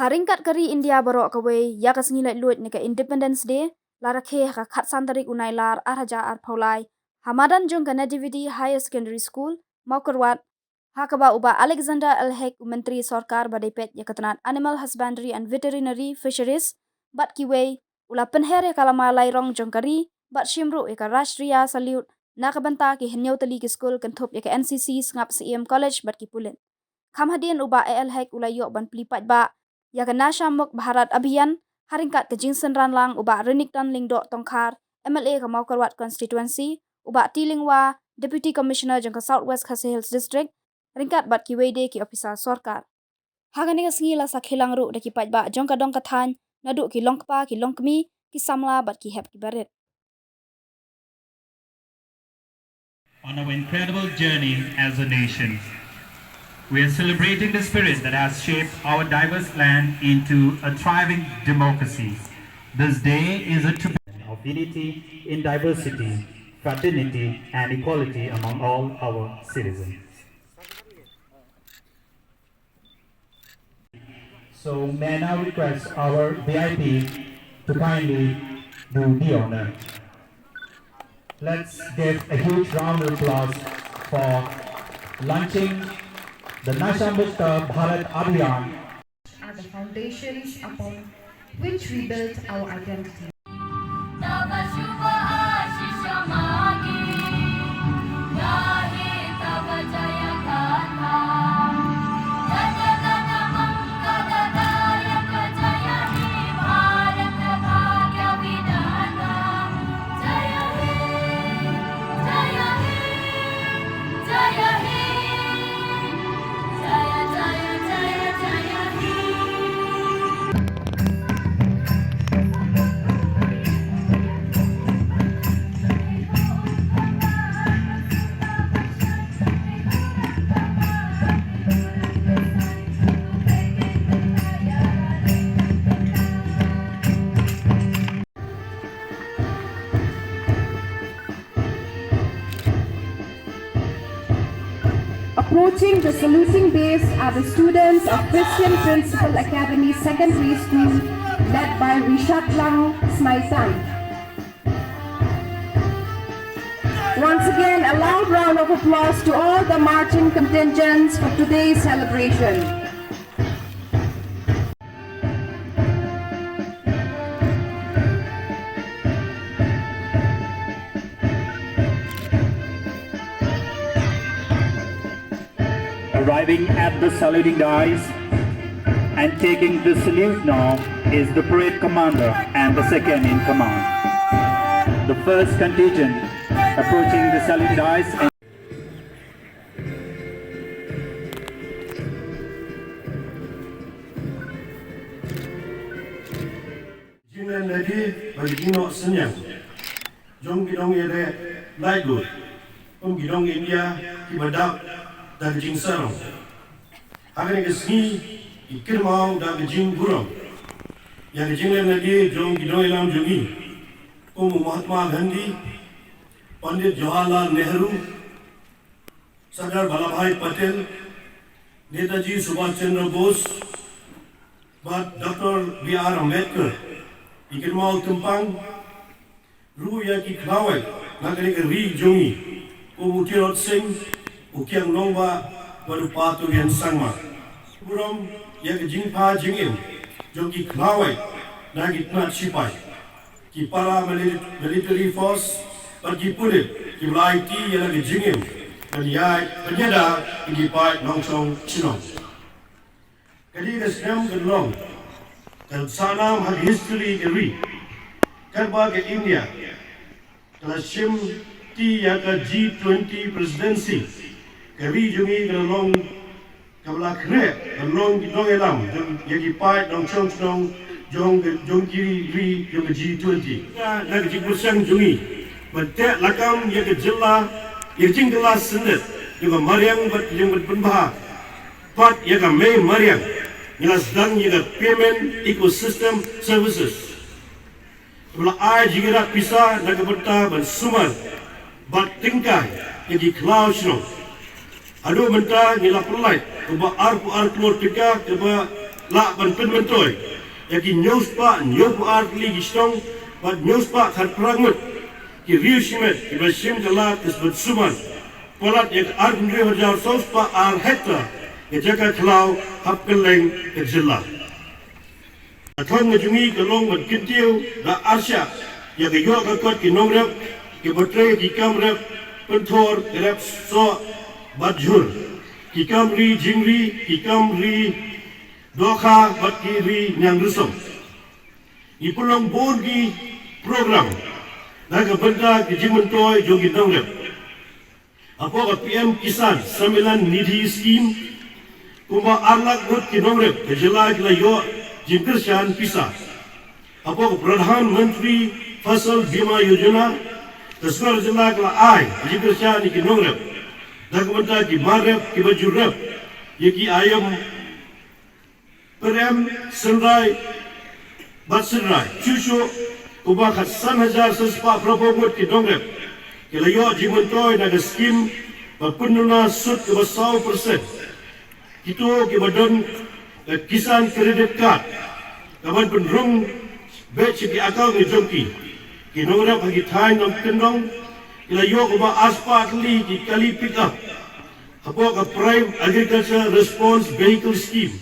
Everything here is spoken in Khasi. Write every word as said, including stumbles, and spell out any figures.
Ryngkat ka ri India baroh kawei, ïa ka sngi laitluid ne ka Independence Day la rakhe ha ka khatsan tarik u Nailar arhajar arphew lai ha madan jong ka Nativity Higher Secondary School, Mawkyrwat, ha kaba u Bah Alexander L Hek, u Myntri Sorkar ba dei peit ïa ka tnat Animal Husbandry and Veterinary Fisheries bad kiwei, u la pynher ïa ka lama lairong jong ka ri bad shim ruh ïa ka Rashtriya Salute na ka bynta ki hynñiew tylli ki skul kynthup ïa ka N C C, Sngap Syiem College bad ki pulit. Kham hadien u Bah A L Hek u la ïoh ban plie paidbah ïa ka Nasha Mukt Bharat Abhiyan, ha ryngkat ka jingsynran lang u Bah Renikton Lyngdoh Tongkhar, M L A ka Mawkyrwat Constituency, u Bah T Lyngwa, Deputy Commissioner jong ka South West Khasi Hills District, ryngkat bad kiwei de ki ophisar sorkar. Ha kane ka sngi la sakhi lang ruh da ki paidbah jong ka dong ka thaiñ, naduh ki longkpa, ki longkmie, ki samla bad ki hep ki barit. On our incredible journey as a nation, we are celebrating the spirit that has shaped our diverse land into a thriving democracy. This day is a tribute of unity in diversity, fraternity, and equality among all our citizens. So may I now request our V I P to kindly do the honor. Let's give a huge round of applause for launching the Nasha Mukta Bharat Abhiyan. Are the foundations upon which we build our identity. Approaching the saluting base are the students of Christian Principal Academy Secondary School, led by Rishat Lang Smaitang. Once again, a loud round of applause to all the marching contingents for today's celebration. Arriving at the saluting dais and taking the salute now is the parade commander and the second in command. The first contingent approaching the saluting dais. Jinglen lade bad jingnoh synñiang jong ki nongïaleh laitluid kum ki nong India kiba dap da ka jingsarong. Ha kane ka sngi ki kynmaw da ka jingburom ïa ka jinglen lade jong ki nongïalam jong ngi kum u Mahatma Gandhi, Pandit Jawaharlal Nehru, Sardar Vallabhbhai Patel, Netaji Subhash Chandra Bose bad Doctor B R Ambedkar. Ki kynmaw tympang ruh ïa ki khlawait na kane ka ri jong ngi, u Tirot Sing, u Kiang Nangbah bad u Patogen Sangma. Burom ïa ka jingpha jingim jong ki khlawait na ki tnat sipai, ki para mili-, military force bad ki pulit kiba la aiti ïa la ka jingim ban ïa, ban ïada ïa ki paid nongshong shnong. Ka dei ka snem ka long ka sahnam ha ka history ka ri, katba ka India ka la shim ti ïa ka G twenty presidency. Ka ri jong ngi ka la long kaba la khreh ban long ki nongïalam jong, ïa ki paid nongshong shnong jong, jong ki ri jong ka G twenty. Na ka jingpyrshang jong ngi ban teh lakam ïa ka jylla, ïa ka jingkylla sendit jong ka mariang bad jong ka pynbha pat ïa ka mei mariang, ngi la sdang ïa ka payment ecosystem services. Ba la ai jingïarap pisa na ka bynta ban sumar bad tyngkai ïa ki khlaw shnong. Haduh mynta ngi la pynlait kumba arphew ar klur tyngka kaba Lah ban pynmyntoi ïa ki hynñiew spah hynñiewphew ar tylli ki shnong bad hynñiew spah khatphra ngut ki riewshimet kiba shim kylla ka sbit suman palat ïa ka arphew hynriew hajar saw spah ar hektar ka jaka khlaw hapkylleng ka jylla. Ka thong ka jong ngi ka long ban kyntiew da arshah ïa ka ïoh ka kot ki nongrep kiba trei ki kam rep pynthor, rep soh bad jhur, ki kam ri jingri, ki kam ri dohkha bad ki ri ñiang risom. Ngi pynlong bun ki program na ka bynta ki jingmyntoi jong ki nongrep. Hapoh ka P M Kisan Samman Nidhi Scheme, kumba ar lak ngut ki nongrep ka jylla ki la ïoh jingkyrshan pisa. Hapoh ka Pradhan Mantri Fasal Bima Yojana, ka sorkar jylla ka la ai jingkyrshan ïa ki nongrep da ka bynta ki mar rep kiba ju rep ïa ki aïom pyrem synrai bad synrai. Shuh shuh kumba khatsan hajar san spah phraphew ngut ki nongrep ki la ïoh jingmyntoi na ka skim ba pynduna sut kaba saw percent. Kito kiba don ka Kisan Credit Card kaban pynrung beit sha ki account ki jong ki. Ki nongrep ha ki thaiñ nongkyndong ki la ïoh kumba ar spah tylli ki kali pick up hapoh ka Prime Agriculture Response Vehicle Scheme.